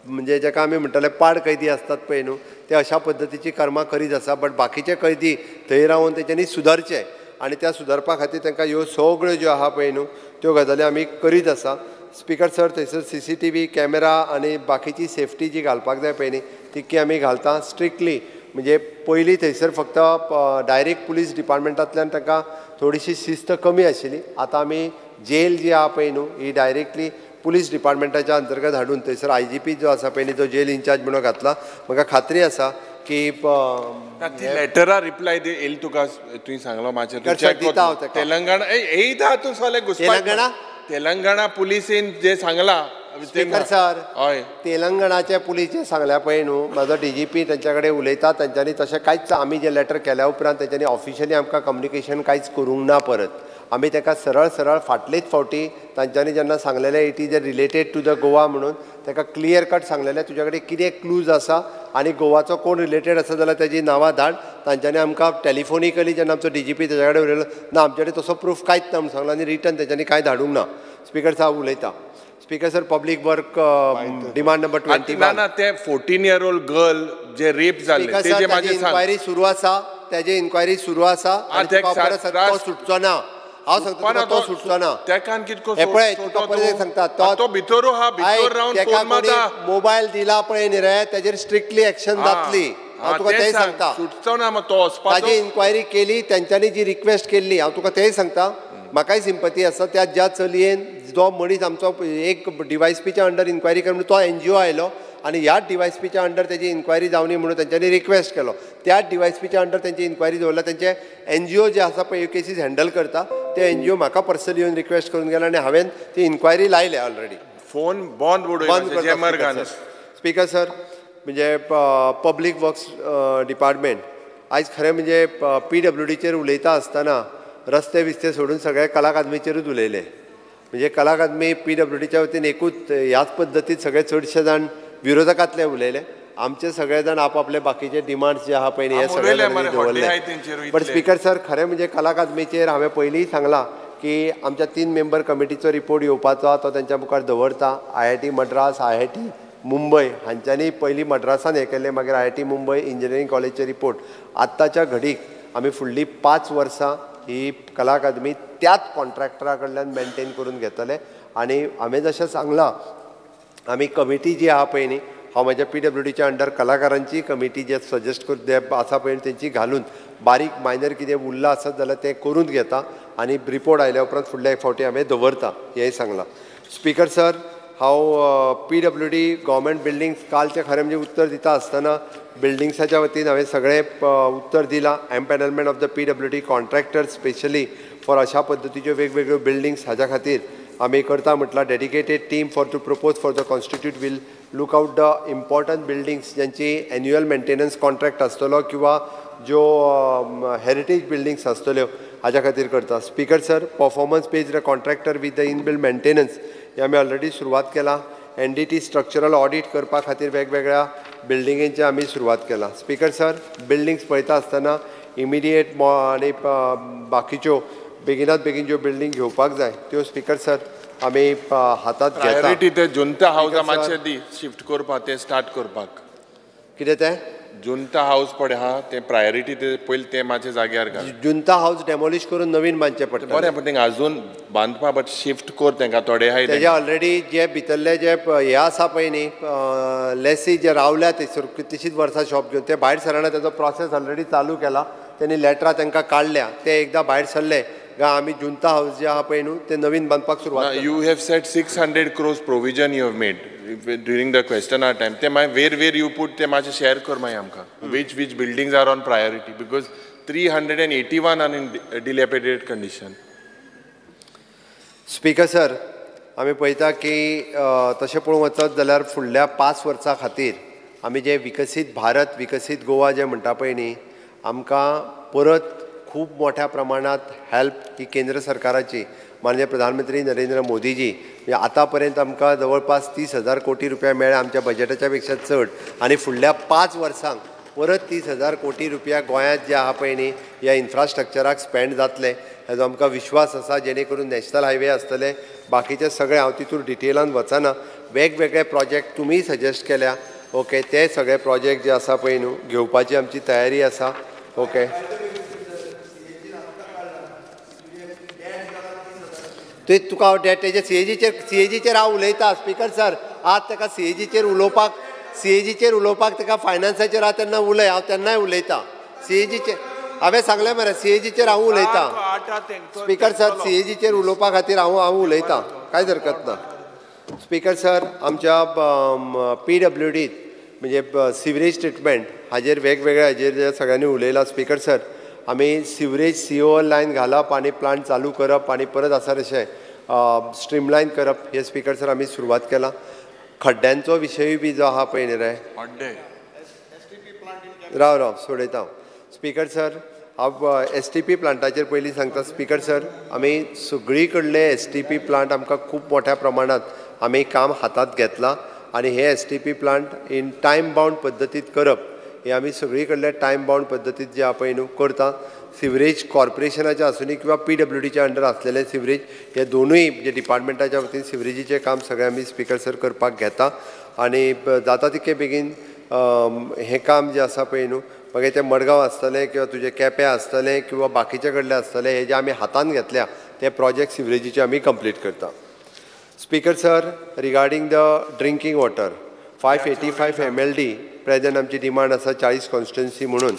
म्हणजे जाका आमी म्हणटाले पाड कैदी आसतात पळय न्हू, ते अशा पद्दतीची कर्मां करीत आसा. बट बाकीचे कैदी थंय रावन तेंच्यांनी सुदारचे आनी त्या सुदारपा खातीर तांकां ह्यो सगळ्यो ज्यो आहा पळय न्हू त्यो गजाली आमी करीत आसा. स्पीकर सर थंयसर CCTV camera आनी बाकीची सेफ्टी जी घालपाक जाय पळय न्ही तितकी आमी घालता स्ट्रिक्टली. म्हणजे पयलीं थंयसर फक्त डायरेक्ट पुलीस डिपार्टमेंटांतल्यान तांकां थोडीशी शिस्त कमी आशिल्ली. आतां आमी जेल जी आहा पळय न्हू ही डायरेक्टली पुलीस डिपार्टमेंटाच्या अंतर्गत हाडून थंयसर IGP जो आसा पळय न्ही तो जेल इन्चार्ज म्हणून घातला. म्हाका खात्री आसा की लेटरा रिप्लाय येयली तुका, तुवें सांगलो मातशें तेलंगणा येयता तूं सगळें घुसपा. तेलंगणा पुलिसेन जे सांगला स्पीकर सर, हय तेलंगणाचे पुलीस जे सांगल्या पळय न्हू, म्हाजो DGP तेंच्या कडेन उलयता. तेंच्यांनी तशें कांयच आमी जें लेटर केल्या उपरांत तेंच्यांनी ऑफिशियली आमकां कम्युनिकेशन कांयच करूंक ना. परत आमी ताका सरळ सरळ फाटलेच फावटी तांच्यांनी जेन्ना सांगलेलें it is a related to the Goa म्हणून ताका क्लियर कट सांगलेलें तुज्या कडेन कितें क्लूज आसा आनी गोवाचो कोण रिलेटेड आसा जाल्यार तेजी नांवां धाड. तांच्यांनी आमकां टेलिफोनिकली जेन्ना आमचो DGP तेज्या कडेन उलयलो ना आमचे कडेन तसो प्रूफ कांयच ना म्हणून सांगलो आनी रिटर्न तेंच्यांनी कांय धाडूंक ना. स्पीकर साहेब उलयता. Speaker sir public work demand number 21. ना ना ते 14-year-old girl जे रेप जाले तेजे मागीर इन्क्वायरी सुरू आसा, तेजे इन्क्वायरी सुरू आसा आनी तो सुटचो ना. हांव सांगता तो सुटचो ना. हे पळय तुका परत सांगता तो भितर आहा, भितर रावन फोन मारता, मोबायल दिला पळय न्ही रे तेजेर स्ट्रिक्टली एक्शन जातली. हांव तुका तेंय सांगता सुटचो ना. तो ताजी इन्क्वायरी केली, तेंच्यांनी जी रिक्वेस्ट केल्ली हांव तुका तेंय सांगता. म्हाकाय सिंपती आसा त्या ज्या चलयेन जो मनीस आमचो एक DYSPच्या अंडर इन्क्वायरी कर म्हणून तो NGO आयलो आनी ह्या DYSPच्या अंडर तेजी इन्क्वायरी जावनी म्हणून तेंच्यांनी रिक्वेस्ट केलो. त्या DYSPच्या अंडर तेंची इन्क्वायरी दवरल्या. तेंचे NGO जे आसा पळय ह्यो केसीस हँडल करता ते NGO म्हाका पर्सनली येवन रिक्वेस्ट करून गेला आनी हांवें ती इन्क्वायरी लायल्या ऑलरेडी. फोन बंद करता. स्पीकर सर म्हणजे पब्लीक वर्क्स डिपार्टमेंट आयज खरें म्हणजे PWDचेर उलयता आसतना रस्ते बिस्ते सोडून सगळे कला अकादमीचेरूच उलयले. म्हणजे कला अकादमी PWDच्या वतीन एकूच ह्याच पद्दतीन सगळे चडशे जाण विरोधकांतले उलयले. आमचे सगळे जाण आपआपले बाकीचे डिमांड्स जे आहा पळय न्ही हे सगळे जाणांनी दवरले. बट स्पीकर सर खरें म्हणजे कला अकादमीचेर हांवें पयलींय सांगलां की आमच्या 3 मेंबर कमिटीचो रिपोर्ट येवपाचो तो तेंच्या मुखार दवरता. IIT Madras, IIT मुंबय हांच्यांनी पयलीं मड्रासान हें केल्लें, मागीर IIT Mumbai engineering कॉलेजचे रिपोर्ट. आत्ताच्या घडीक आमी फुडलीं 5 वर्सां ही कला अकादमी त्याच कॉन्ट्रॅक्टरा कडल्यान मेनटेन करून घेतले. आनी हांवें जशें सांगलां, आमी कमिटी जी आहा पळय न्ही, हांव म्हज्या PWDच्या अंडर कलाकारांची कमिटी जे सजेस्ट कर जे आसा पळय तेंची घालून बारीक मायनर कितें उरलां आसत जाल्यार तें करून घेता आनी रिपोर्ट आयल्या उपरांत फुडल्या एक फावटी हांवें दवरता हेंय सांगलां. स्पीकर सर, हांव PWD government buildings कालचें खरें म्हणजे उत्तर दिता आसतना बिल्डिंग्साच्या वतीन हांवें सगळें उत्तर दिलां. Empanelment of the PWD contractor specially for अशा पद्दतीच्यो वेगवेगळ्यो बिल्डिंग्स हाज्या खातीर आमी करता म्हटल्यार dedicated team for to propose for the constitute will look out the important buildings ज्यांची एन्युअल मेंटेनन्स कॉन्ट्रॅक्ट आसतलो किंवा ज्यो हेरिटेज बिल्डिंग्स आसतल्यो हाज्या खातीर करता. Speaker sir, performance based contractor with the inbuilt maintenance हे आमी ऑलरेडी सुरवात केला. NDT structural audit करपा खातीर वेगवेगळ्या बिल्डिंगेंचे आमी सुरवात केला. स्पीकर सर, बिल्डिंग्स पळयता आसतना इमिडिएट आनी बाकीच्यो बेगिनात बेगीन ज्यो बिल्डींग घेवपाक जाय त्यो स्पीकर सर आमी हातात घेता. प्रायोरिटी ते जुंता हावज मातशें दी शिफ्ट करपाक, ते स्टार्ट करपाक. कितें तें जुंता हावज पळय आहा तें प्रायोरिटी ते पयलीं तें मातशें जाग्यार घाल. जुंता हावज डेमोलिश करून नवीन बांदचें पडटा. बरें, पूण तेंका अजून बांदपा बट शिफ्ट कर तेंकां थोडे आहाय तेजे ऑलरेडी जे भितरले जे हे आसा पळय न्ही लेसी जे रावल्या थंयसर कितलींशींच वर्सां शॉप घेवन ते भायर सरना, तेजो प्रोसेस ऑलरेडी चालू केला. तेणी लेटरां तांकां काडल्या, ते एकदां भायर सरले काय आमी जुंता हावज जे आहा पळय न्हू ते नवीन बांदपाक सुरवात. You have set 600 crores provision you have made during the question hour time. ते मागीर वेर you put ते मातशें शेअर कर मागीर आमकां. Which buildings are on priority because 381 are in dilapidated condition. Speaker sir, आमी पळयता की तशें पळोवंक वचत जाल्यार फुडल्या 5 वर्सां खातीर आमी जे विकसीत भारत विकसीत गोवा जें म्हणटा पळय न्ही, आमकां परत खूब मोठ्या प्रमाणांत हेल्प ही केंद्र सरकाराची माननीय प्रधानमंत्री नरेंद्र मोदीजी म्हणजे आतां पर्यंत आमकां जवळपास 30,000 कोटी रुपया मेळ्ळे आमच्या बजेटाच्या पेक्षा चड, आनी फुडल्या 5 वर्सांक परत 30,000 कोटी रुपया गोंयांत जे आहा पळय न्ही ह्या इन्फ्रास्ट्रक्चराक स्पेंड जातले हेजो आमकां विश्वास आसा. जेणे करून नॅशनल हायवे आसतले, बाकीचे सगळे हांव तितून डिटेलान वचना. वेगवेगळे प्रोजेक्ट तुमी सजेस्ट केल्या, ओके, ते सगळे प्रोजेक्ट जे आसा पळय न्हू घेवपाची आमची तयारी आसा. ओके, ते तुका हांव तेजे सीएजीचेर हांव उलयता. स्पीकर सर, आज ताका सीएजीचेर उलोवपाक, सीएजीचेर उलोवपाक ताका फायनान्साचेर हांव तेन्ना उलय, हांव तेन्नाय उलयता. सीएजीचेर हांवें सांगलें मरे, सीएजीचेर हांव उलयता. स्पीकर सर, सीएजीचेर उलोवपा खातीर हांव उलयता, कांयच हरकत ना. स्पीकर सर, आमच्या PWDत म्हणजे सिवरेज ट्रिटमेंट हाजेर वेगवेगळ्या हाजेर सगळ्यांनी उलयलां. स्पीकर सर, आमी सिवरेज CO line घालप आनी प्लांट चालू करप आनी परत आसा तशें स्ट्रीमलायन करप हे स्पीकर सर आमी सुरवात केला. खड्ड्यांचो विशयूय बी जो आहा पळय न्ही रे, राव राव सोडयता हांव. स्पीकर सर, हांव STP प्लांटाचेर पयलीं सांगता. स्पीकर सर, आमी सगळी कडले STP plant आमकां खूब मोठ्या प्रमाणांत आमी काम हातांत घेतलां आनी हे STP plant in time bound पद्दतींत करप हे आमी सगळी कडले टायम बावंड पद्दतींत जे आहा पळय न्हू करता. सिवरेज कॉर्पोरेशनाच्या आसुनी किंवा PWDच्या अंडर आसलेले सिवरेज हे दोनूय जे डिपार्टमेंटाच्या वतीन सिवरेजीचें काम सगळें आमी स्पीकर सर करपाक घेता आनी जाता तितके बेगीन हें काम जें आसा पळय न्हू मागीर तें मडगांव आसतलें किंवा तुजें केपें आसतलें किंवा बाकीचे कडलें आसतलें, हे जे आमी हातान घेतल्या ते प्रोजेक्ट सिवरेजीचे आमी कंप्लीट करता. Speaker sir, regarding the drinking water 585 MLD present आमची डिमांड आसा 40 कॉन्स्टिट्युन्सी म्हणून.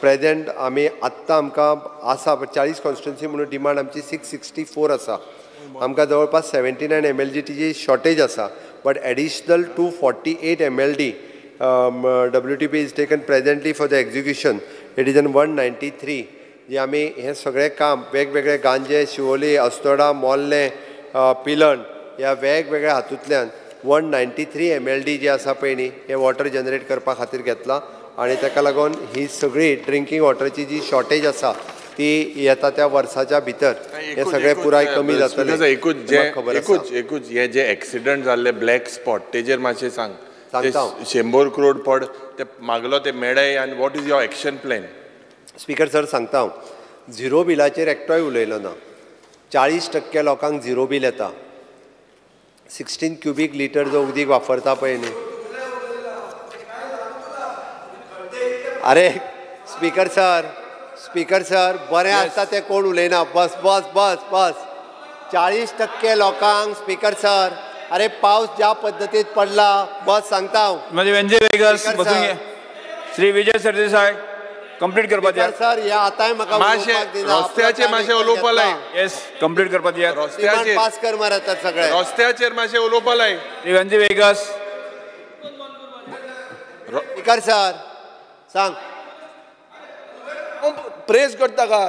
प्रेजेंट आमी आत्तां आमकां आसा 40 कॉन्स्टिट्युन्सी म्हणून डिमांड आमची 664 आसा. आमकां जवळपास 79 MLDची शॉर्टेज आसा, but additional 248 MLD WTP is taken presently for the execution. It is an 193. जे आमी हें सगळें काम वेगवेगळे गांजे, शिवोली, अस्नोडा, मोर्लें, पिलन ह्या वेगवेगळ्या हातूंतल्यान 193 MLD जे आसा पळय न्ही हे वॉटर जनरेट करपा खातीर घेतलां आनी ताका लागून ही सगळी ड्रिंकींग वॉटरची जी शॉर्टेज आसा ती येता त्या वर्साच्या भितर हे सगळें पुराय कमी जातलें. एकूच एकूच हे जे एक्सिडंट जाल्ले ब्लॅक स्पॉट तेजेर मातशें सांग. 100 करोड पड ते मागलो ते मेळ्ळे आनी what is your action plan? Speaker sir सांगता हांव, झिरो बिलाचेर एकटोय उलयलो ना. 40% लोकांक झिरो बील येता. 16 क्युबीक लिटर जो उदीक वापरता पळय न्ही. अरे स्पीकर सर, स्पीकर सर बरें आसता तें कोण उलयना. बस बस बस बस 40% लोकांक स्पीकर सर, अरे पावस ज्या पद्दतीत पडला बस सांगता हांव. श्री विजय सरदेसाय कंप्लीट करपा दिया सर. हे आतांय म्हाका रस्त्याचेर मातशें उलोवपा लाय. येस, कंप्लीट करपा दिया. रस्त्याचेर पास कर मारतात सगळे. रस्त्याचेर मातशें उलोवपा लाय. Shri Venzy Viegas. Speaker sir सांग. प्रेस करता का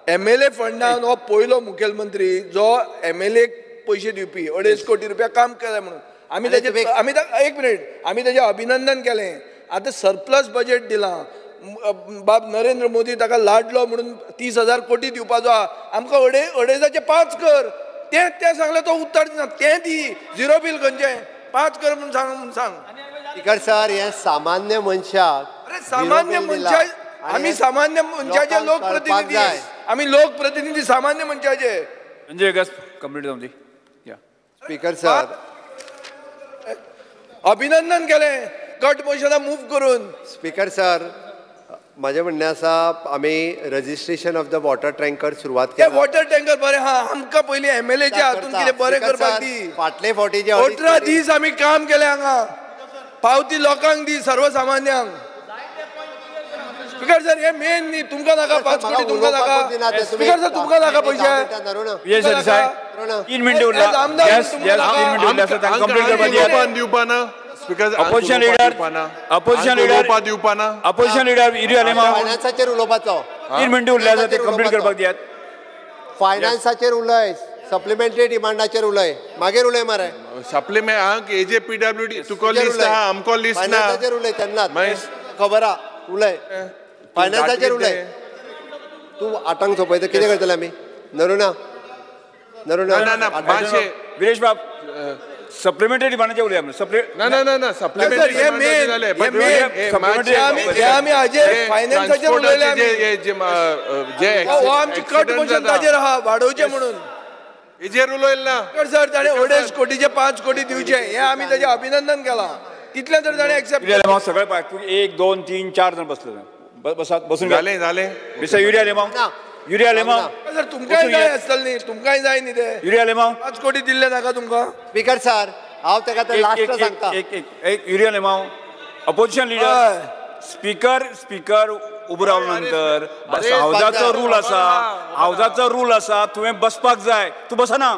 एमएलए फंडान हो पयलो मुखेलमंत्री जो एमएलए पयशे दिवपी 2.5 कोटी रुपया काम केलें म्हणून आमी ताजें आमी एक मिनीट आमी ताजें अभिनंदन केलें. आतां सरप्लस बजेट दिलां. बाब नरेंद्र मोदी ताका लाडलो म्हणून 30,000 कोटी दिवपाचो आहा. आमकां अडेजाचे 5 कर तें तें सांगलें तो उत्तर दिना. तें दी झिरो बील खंयचें 5 कर म्हणून सांग म्हणून सांग. स्पीकर सर हे सामान्य मनशाक, अरे सामान्य मनशा, आमी सामान्य मनशाचे लोकप्रतिनिधी, आमी लोकप्रतिनिधी सामान्य मनशाचे. म्हणजे कंप्लीट जावं दी. स्पीकर सर अभिनंदन केलें कट मोशना मूव करून. स्पीकर सर म्हाजें म्हणणें आसा आमी registration of the water tanker सुरवात केली. वॉटर टँकर बरें हा, आमकां पयलीं एमएलएच्या हातून कितें बरें करपाक दी. फाटले फावटी जे 18 दीस आमी काम केलें हांगा, पावती लोकांक दी सर्वसामान्यांक. स्पीकर सर हे मेन न्ही, तुमकां नाका 5 कोटी, तुमकां नाका. स्पीकर सर तुमकां नाका पयशे. विजय सरदेसाय 3 मिनटं उरला. दिवपाना opposition leader, opposition leader opposition leader Yuri Alemao फायनान्साचेर उलोवपाचो 3 मिनटं उरले आसा ते कंप्लीट करपाक दियात. फायनान्साचेर उलय, सप्लिमेंटरी डिमांडाचेर उलय, मागीर उलय मरे. सप्लिमेंट हांव एजे पीडब्ल्यूडी तुका लिस्ट आहा, आमकां लिस्ट ना. फायनान्साचेर उलय तेन्ना खबर आहा, उलय फायनान्साचेर उलय. तूं 8 सोंपयता कितें करतले आमी? नरुणा नरुणा ना विरेश बाब सप्लिमेंटरी डिमांडाचेर उलया. ना ना ना ना सप्लिमेंटरी फायनान्साचेर उलयले आमची कट मोशन ताजेर आहा वाडोवचें म्हणून हेजेर उलयलें ना सर. ताणें 2.5 कोटीचे 5 कोटी दिवचे हें आमी ताजें अभिनंदन केलां. तितलें तर ताणें एक्सेप्ट केलें. सगळे पळय 1 2 3 4 जाण बसले बसात बसून जालें जालें. मिस्टर युरी आलेमाव, युरी आलेमाव सर तुमकांय जाय आसतलें न्ही, तुमकांय जाय न्ही ते. युरी आलेमाव 5 कोटी दिल्ले नाका तुमकां. स्पीकर सर हांव ताका लास्ट सांगता. एक एक Yuri Alemao opposition leader. Speaker speaker उबो रावल्या नंतर हावजाचो रूल आसा, हावजाचो रूल आसा, तुवें बसपाक जाय, तूं बसना.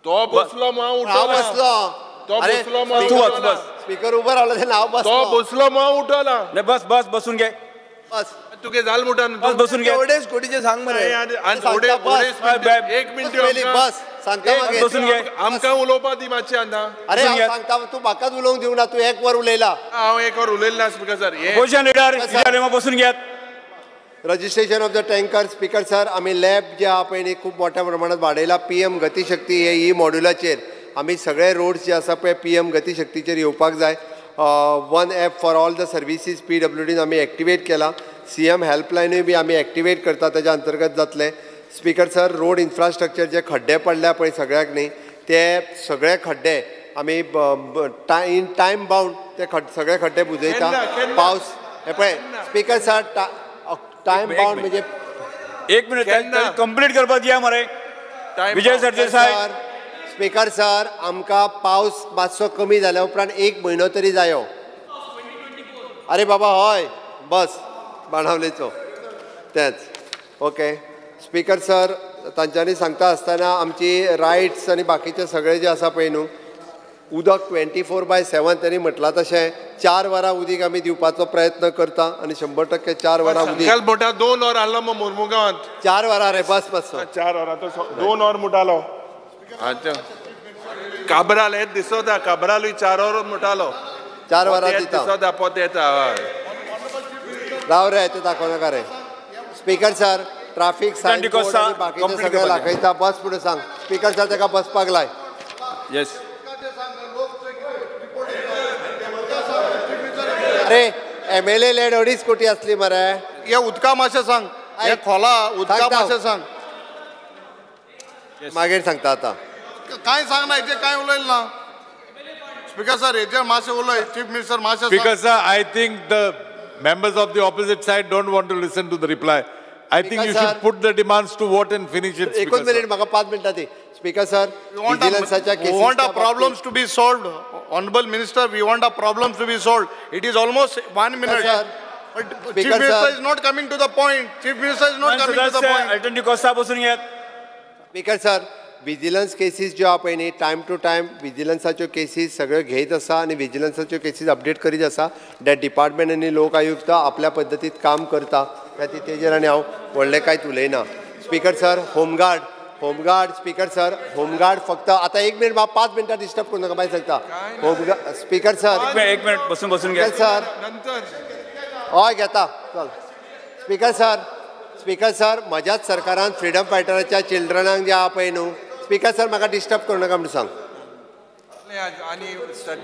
तो बसलो हांव बसलो, तो बसलो तूं वच बस. स्पीकर उबो रावलो तेन्ना हांव बसलो, तो बसलो हांव उठला. बस बस बसून घे, बस तुगे जाल मुटान बस बसून घे. 2.5 कोटीचे सांग मरे. एक मिनट बस सांगता बसून घे. आमकां उलोवपा दी मातशें आतां. अरे हांव सांगता तूं म्हाकाच उलोवंक दिवना, तूं 1 वर उलयला. हांव 1 वर उलयलें ना स्पीकर सर. ऑपोजिशन लीडर बसून घेयात. Registration of the tanker speaker sir आमी लॅब जे आहा पळय न्ही खूब मोठ्या प्रमाणात वाडयला. पीएम गतिशक्ती हे ई मॉड्युलाचेर आमी सगळे रोड्स जे आसा पळय पीएम गतिशक्तीचेर येवपाक जाय. One app for all the services पीडब्ल्यूडीन आमी एक्टिवेट केला. सीएम हेल्पलायनूय बी आमी एक्टिवेट करता, ताच्या अंतर्गत जातलें. स्पीकर सर रोड इन्फ्रास्ट्रक्चर जे खड्डे पडल्या पळय सगळ्याक न्ही ते सगळे खड्डे आमी इन टायम बाउंड ते सगळे खड्डे बुजयता. पावस हे पळय स्पीकर सर टायम बाउंड म्हणजे 1 मिनिट कंप्लीट करपाक दिया मरे. विजय सरदेसाय. स्पीकर सर आमकां पावस मातसो कमी जाल्या उपरांत 1 म्हयनो तरी जायो. अरे बाबा हय बस बाणावलेचो तेंच. ओके स्पीकर सर तांच्यांनी सांगता आसतना आमची रायट्स आनी बाकीचे सगळे जे आसा पळय न्हू उदक 24/7 त्यांनी म्हटलां तशें 4 वरां उदीक आमी दिवपाचो प्रयत्न करता आनी 100% 4 वरां उदीक. मोठा 2 वर आहलो मुरमुगांवांत. 4 वरां रे बस बस 4 वरां तो 2 वर मुटालो. काब्राल हेच दिसता, काब्रालूय 4 वर मुटालो. 4 वरां दिता दिसता पोत येता. राव रे ते दाखोवं नाका रे. स्पीकर सर ट्राफीक सायन आनी बाकीचे सगळें दाखयता. बस फुडें सांग स्पीकर सर ताका बसपाक लाय. येस. अरे एमएलए लॅड 2.5 कोटी आसली मरे. हे उदका मातशें सांग, हे खोला उदका मातशें सांग. मागीर सांगता आतां. काय सांगना हेजेर काय उलयल ना स्पीकर सर, हेजेर मातशें उलय चीफ मिनिस्टर मातशें. Speaker sir, I think the members of the opposite side don't want to listen to the reply. I think you should put the demands to vote and finish it. एकूच minute म्हाका 5 मिनटां दी. Speaker sir, विजिलन्साच्या We want our problems to be solved. Honorable Minister, we want our problems to be solved. It is almost 1 minute. Sir, but Chief Minister is not coming to the point. Chief Minister is not coming to the point. Alternative Costa बसून घेत. Speaker sir, vigilance cases ज्यो आहा पळय न्ही, time to time विजिलन्साच्यो cases सगळ्यो घेयत आसा आनी विजिलन्साच्यो केसीस अपडेट करीत आसा. That department आनी लोक आयुक्त आपल्या पद्दतीत काम करता, खातीर तेजेर आनी हांव व्हडलें कांयच उलयना. Speaker sir, home guard, home guard speaker sir, home guard फक्त आतां 1 मिनट म्हाका 5 मिनटां डिस्टर्ब करूं नाका, मागीर सांगता. होमगार्ड स्पीकर सर, एक मिनट बसून बसून घे सर. हय घेता चल. स्पीकर सर, स्पीकर सर, म्हज्याच सरकारान फ्रिडम फायटराच्या चिल्ड्रनांक जे आहा पळय न्हू, स्पीकर सर म्हाका डिस्टर्ब करूं नाका म्हणून सांग.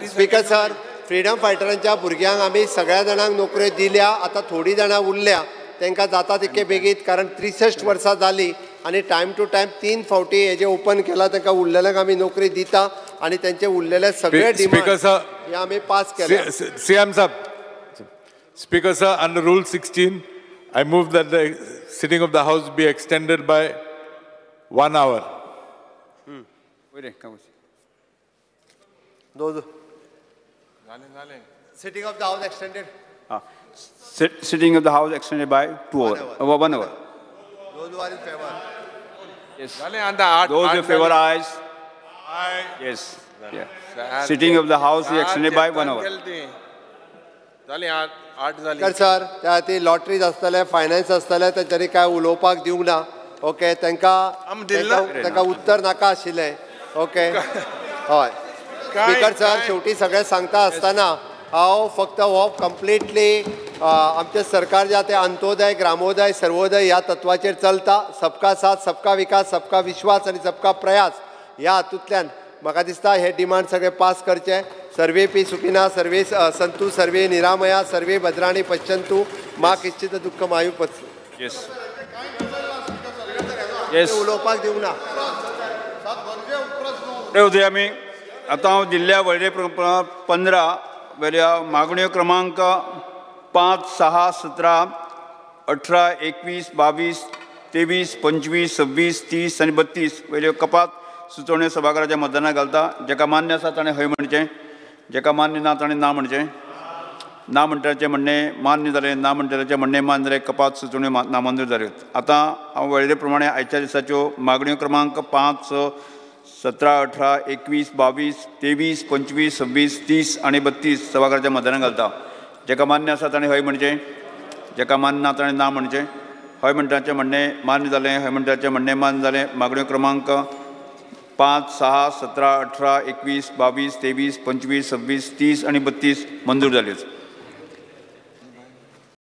स्पीकर सर, फ्रिडम फायटरांच्या भुरग्यांक आमी सगळ्या जाणांक नोकऱ्यो दिल्या, आतां थोडीं जाणां उरल्या तांकां जाता तितके बेगीन, कारण 63 वर्सां जालीं आनी टायम टू टायम 3 फावटी हेजें ओपन केलां, तांकां उरलेल्यांक आमी नोकरी दिता आनी तेंचे उरलेले सगळे डिमांड हे आमी पास केले. सीएम साहब, Speaker sir, under Rule 16, I move that the sitting of the House be extended by 1 hour. Sitting of the House extended. Sitting of the House extended by 2 hours. 1 hour. Those who are in favor. Yes. Those in favor, ayes. Aye. Yes. Yeah. Sitting of the House is extended by 1 hour. Speaker sir, त्या खातीर lotteries आसतले, finance आसतले, तेंच्यांनी कांय उलोवपाक दिवंक ना. Okay, तांकां तांकां उत्तर नाका आशिल्लें. ओके, हय. स्पीकर सर, शेवटी सगळें सांगता आसतना हांव फक्त हो कंप्लिटली आमचें सरकार जें आहा तें अंत्योदय, ग्रामोदय, सर्वोदय ह्या तत्वाचेर चलता. सबका साथ, सबका विकास, सबका विश्वास आनी सबका प्रयास ह्या हातूंतल्यान म्हाका दिसता हे डिमांड सगळे पास करचे. सर्वे पी सुखिना, सर्वे संतू, सर्वे निरामया, सर्वे भद्राणी पश्यंतु, मा किश्चित दुःख मायू पच. उलोवपाक दिवंक ना. आमी आतां हांव दिल्ल्या वळेरे 15 वेल्या मागण्यो क्रमांक 5, 6, 17, 18, 21, 22, 23, 25, 26, 30 आनी 32 वयल्यो कपात सुचोवण्यो सभाघराच्या मतदानाक घालता. जाका मान्य आसा ताणें हय म्हणचें, जाका मान्य ना ताणें ना म्हणचें. ना म्हणटाचें म्हणणें मान्य जालें, ना म्हणटाचें म्हणणें मान्य जालें, कपात सुचोवण्यो नामंजूर जाल्यो. आतां हांव वळेरे प्रमाणे आयच्या दिसाच्यो मागण्यो क्रमांक 5, 6, 17, 18, 21, 22, 23, 25, 26, 30 आनी 32 सभाघराच्या मतदानाक घालता. जाका मान्य आसा ताणें हय म्हणचें, जाका मान्य ना ताणें ना म्हणचें. हय म्हणटाचें म्हणणें मान्य जालें, हय म्हणटाचें म्हणणें मान्य जालें. मागण्यो क्रमांक 5, 6, 17, 18, 21, 22, 23, 25, 26, 30 आनी 32 मंजूर जाल्यो.